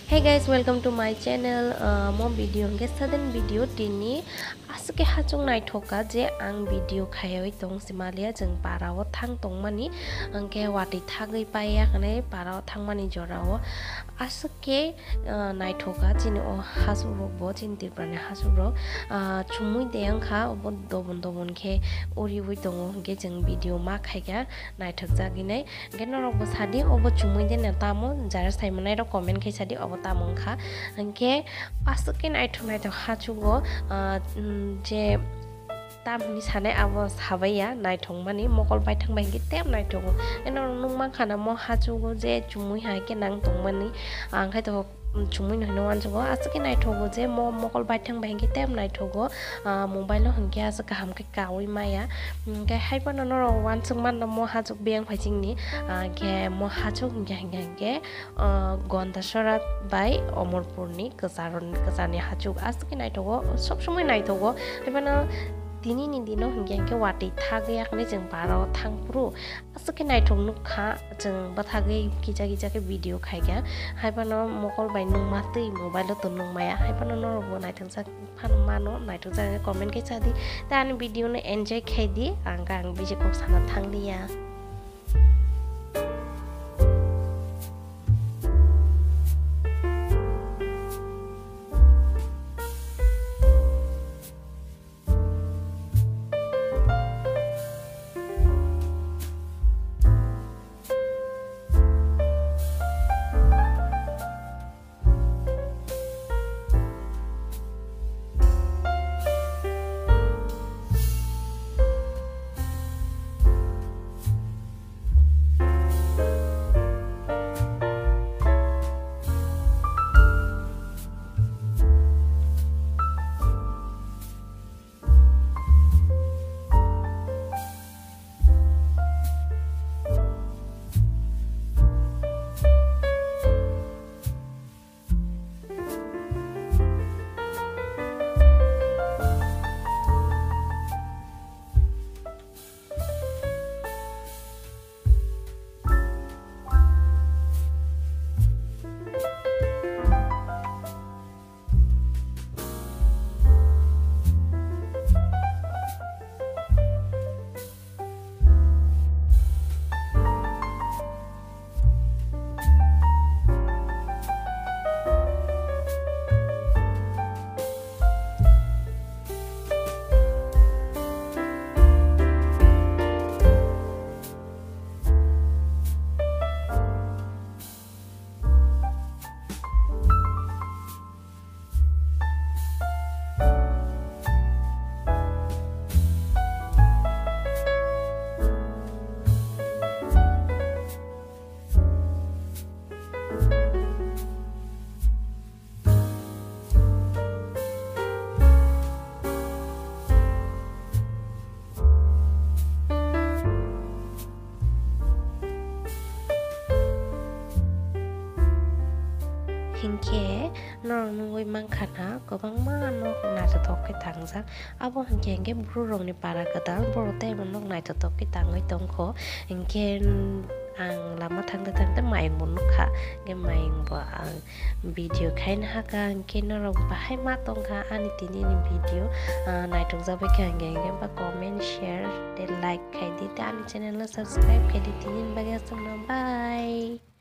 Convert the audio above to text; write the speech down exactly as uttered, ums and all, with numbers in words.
Hey guys, welcome to my channel. Uh, mo video hwnkhe sudden video tini aswk khe hachung naithok kha je ang video khaiwi tong si maliya, chwng para o thang tongmani, hwnkhe watwi thagwi paiya hwnwi para o thangmani jora o aswk khe, uh, naithok kha chini o hachuk rok bo, chini Tripura ni hachuk rok, uh, chumui de wngkha obo dobon dobon khe uriwi tongo, hwnkhe chwng video ma khaikha naithok jagwi nai. Hwnkhe norokbo sadi, obo chumui de na tamo? Jara saimanai rok comment khai sadi, obo tamo wngkha. Hwnkhe aswk khe naithok naithok hachugo, ah, mm, je tam hwnwi sanai abo sabaiya, naithokmani mokol baithang bai hwnkhe tep naithogo. Hwnkhe norok nukmankha na mo hachugo je chumui hai khe nang tongmani, ang khai to chumui no hino uansukgo, aswk khe naithogo je mo mokol baithang bai hwnkhe tep naithogo, ah, mobile o hwnkhe aswk kaham khe kaui maya. Hwnkhe haiphano norok uansuk mano mo hachuk biyang phai chini, ah, hwnkhe mo hachuk hwnkhe hwnkhe hwnkhe, ah, Gondasora bai Omorpur ni kwcharo-, kwcharni hachuk aswk khe naithogo, sob somoi naithogo. Haiphano tini ni dino hwnkhe hwnkhe watwi thagwi yakni chwng para o thang phuru. Aswk khe naithok nuk kha, chwng bwthagwi kisa kisa khe video khai kha. Haiphano mokol bai nukma twi mobile o tong nukmaya. Haiphano norokbo naithokjak phano mano, naithokjak hwnkhe comment khe cha di. Tei ani video no enjoy khai di, ang khe ang bisi kok sana thang liya. Hinkhe norok nugwi mankha na kwbangma nok naithothok khe tangjak. Abo hinkhe hinkhe borok rokni para kwtal, borok tei bo nok naithothok khe tangwi tongkho. Hinkhe ang lama thangte thangte mayung bo nukha, hinkhe mayung bo ang video khaina hakha, hinkhe norok bahai ma tongkha ani tini ni video, ah, naithokjak bai kha hinkhe, hinkhe ba comment, share tei like khai di, tei ani channel no subscribe khai di. Tini ni bagwi aswkno, bye.